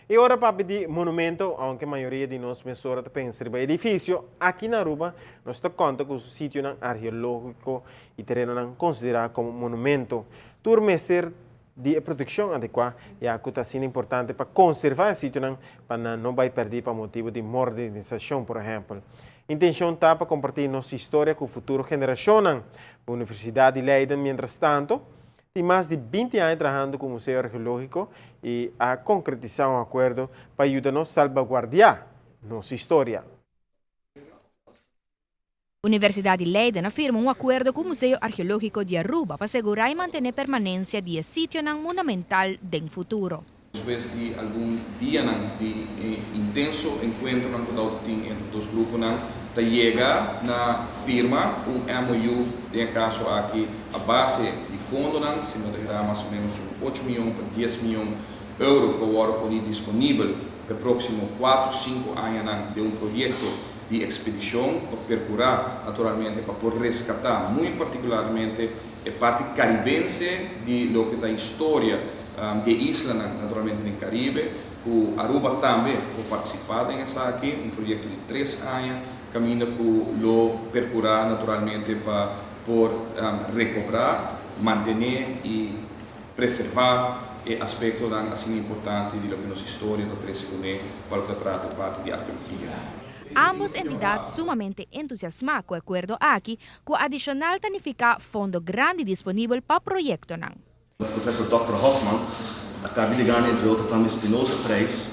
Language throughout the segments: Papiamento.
Y ora papia di monumento, aunke mayoria di nos mesora ta pensa riba edificio, aki na Aruba nos ta conta cu sitionan arheologico y terenonan considera como monumento. Tur mester di e proteccion adecua, ya cu ta asina importante pa conserva e sitionan pa nan no bay perdi pa motibo di modernisacion, por ehempel. Intencion ta pa comparti nos historia cu futuro generacionnan. Universidad di Leiden, mientrastanto, tin mas di 20 aña trahando cu Museo Arheologico y a concretisa un acuerdo pa yuda nos salvaguardia nos historia. Universidad di Leiden a firma un acuerdo cu Museo Arheologico di Aruba pa sigura y mantene permanencia di sitionan monumental den futuro. Despues di algun dia di intenso encuentro cu tin entre dos grupo, ta yega na firma un MOU, den caso aki a base di fondo, si no mas o menos 8 miyon pa 10 miyon euro cu awor pone disponibel pa e proximo 4, 5 aña di un proyecto di expedicion pa percura naturalmente pa por rescata muy particularmente e parti caribense di loke ta historia di isla, naturalmente den Caribe, cu Aruba tambe por participa den esaki, un proyecto di 3 aña, caminda cu lo percura naturalmente pa por recobra, mantene y preserva e aspecto asina importante di loke nos historia ta trece pa loke ta trata parti di arkeologia. Ambos entidad sumamente entusiasma cu e acuerdo aki, cu adicional ta significa fondo grandi disponibel pa proyectonan. Professor Dr. Hoffman a caba di gana, entre otro, tambe Spinoza Prijs,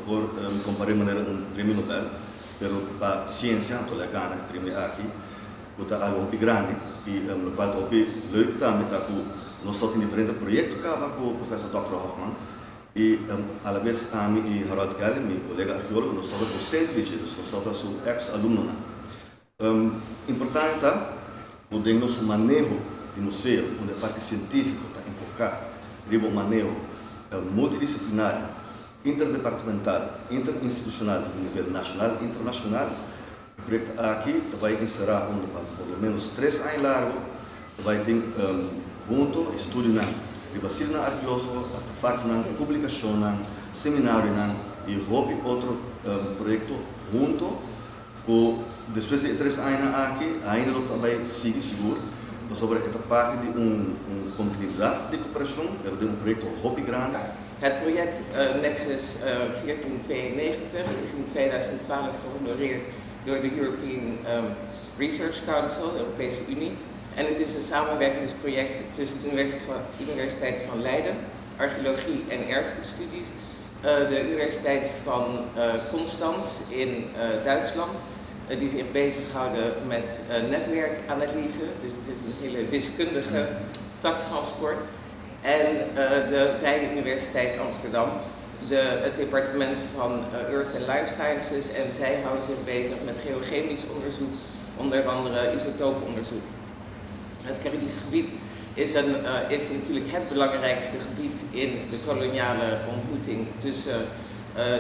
por compara manera un premio Nobel, pero pa ciencia, anto el a gana e premio aki, cu ta algo grandi y loke ta leuk tambe ta cu nos tin diferente proyecto caba cu professor Dr. Hoffman y a la vez ami y Harold Kelly, mi colega arkeologo, nos ta docente di dje, nos ta su ex-alumno. Importante ta cu den nos maneho di museo, unda e parti cientifico ta enfoca riba maneho multidisciplinario, interdepartamental, interinstitucional di nivel nacional y internacional. E proyecto aki bay encera unda pa por lo menos 3 aña largo, bay tin hunto estudio riba sitio arkeologico, artefacto, publicacion, seminario y hopi otro proyecto hunto cu despues di 3 aña aki ainda lo bay sigui sigur sobre e parti di un continuidad di cooperacion, pero di un proyecto hopi grandi. Het project Nexus 1492 is in 2012 gehonoreerd door de European Research Council, de Europese Unie. En het is een samenwerkingsproject tussen de Universiteit van Leiden, Archeologie en Erfgoedstudies, de Universiteit van Konstanz in Duitsland, die zich bezighouden met netwerkanalyse. Dus het is een hele wiskundige tak van sport. En de Vrije Universiteit Amsterdam, het departement van Earth and Life Sciences. En zij houden zich bezig met geochemisch onderzoek, onder andere isotooponderzoek. Het Caribisch gebied is natuurlijk het belangrijkste gebied in de koloniale ontmoeting tussen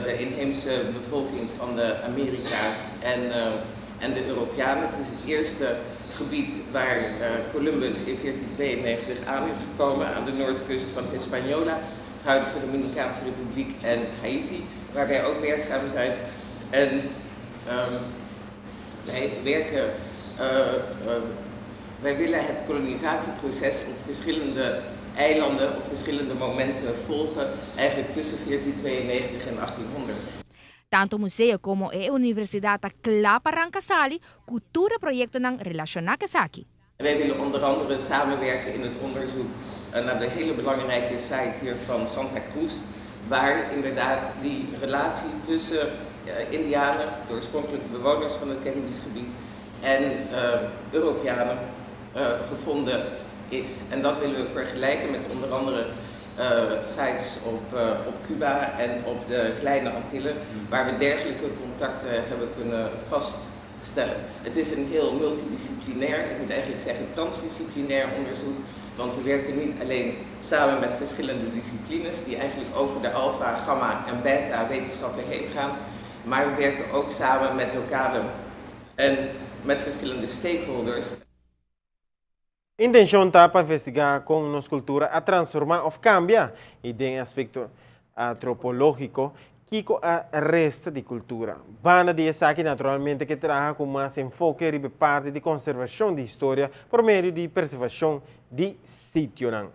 de inheemse bevolking van de Amerika's en de Europeanen. Het is het eerste gebied waar Columbus in 1492 aan is gekomen aan de noordkust van Hispaniola, de huidige Dominicaanse Republiek en Haiti, waar wij ook werkzaam zijn. En wij willen het kolonisatieproces op verschillende eilanden op verschillende momenten volgen, eigenlijk tussen 1492 en 1800. Tanto museo como e universidad ta cla pa ranca sali cu tur proyectonan relaciona cu esaki. Wij willen onder andere samenwerken in het onderzoek naar de hele belangrijke site hier van Santa Cruz, waar inderdaad die relatie tussen Indianen, de oorspronkelijke bewoners van het Caribisch gebied, en Europeanen gevonden is. En dat willen we vergelijken met onder andere sites op Cuba en op de Kleine Antillen, waar we dergelijke contacten hebben kunnen vaststellen. Het is een heel multidisciplinair, ik moet eigenlijk zeggen transdisciplinair onderzoek, want we werken niet alleen samen met verschillende disciplines die eigenlijk over de alfa, gamma en beta wetenschappen heen gaan, maar we werken ook samen met lokale en met verschillende stakeholders. Intencion ta pa investiga con nos cultura a transforma of cambia y den aspecto Antropológiko, kiko a resta di kultura. Banda di esaki naturalmente ke traha ku mas enfoke riba parti di konservashon di historia pa medio di preservashon di sitionan.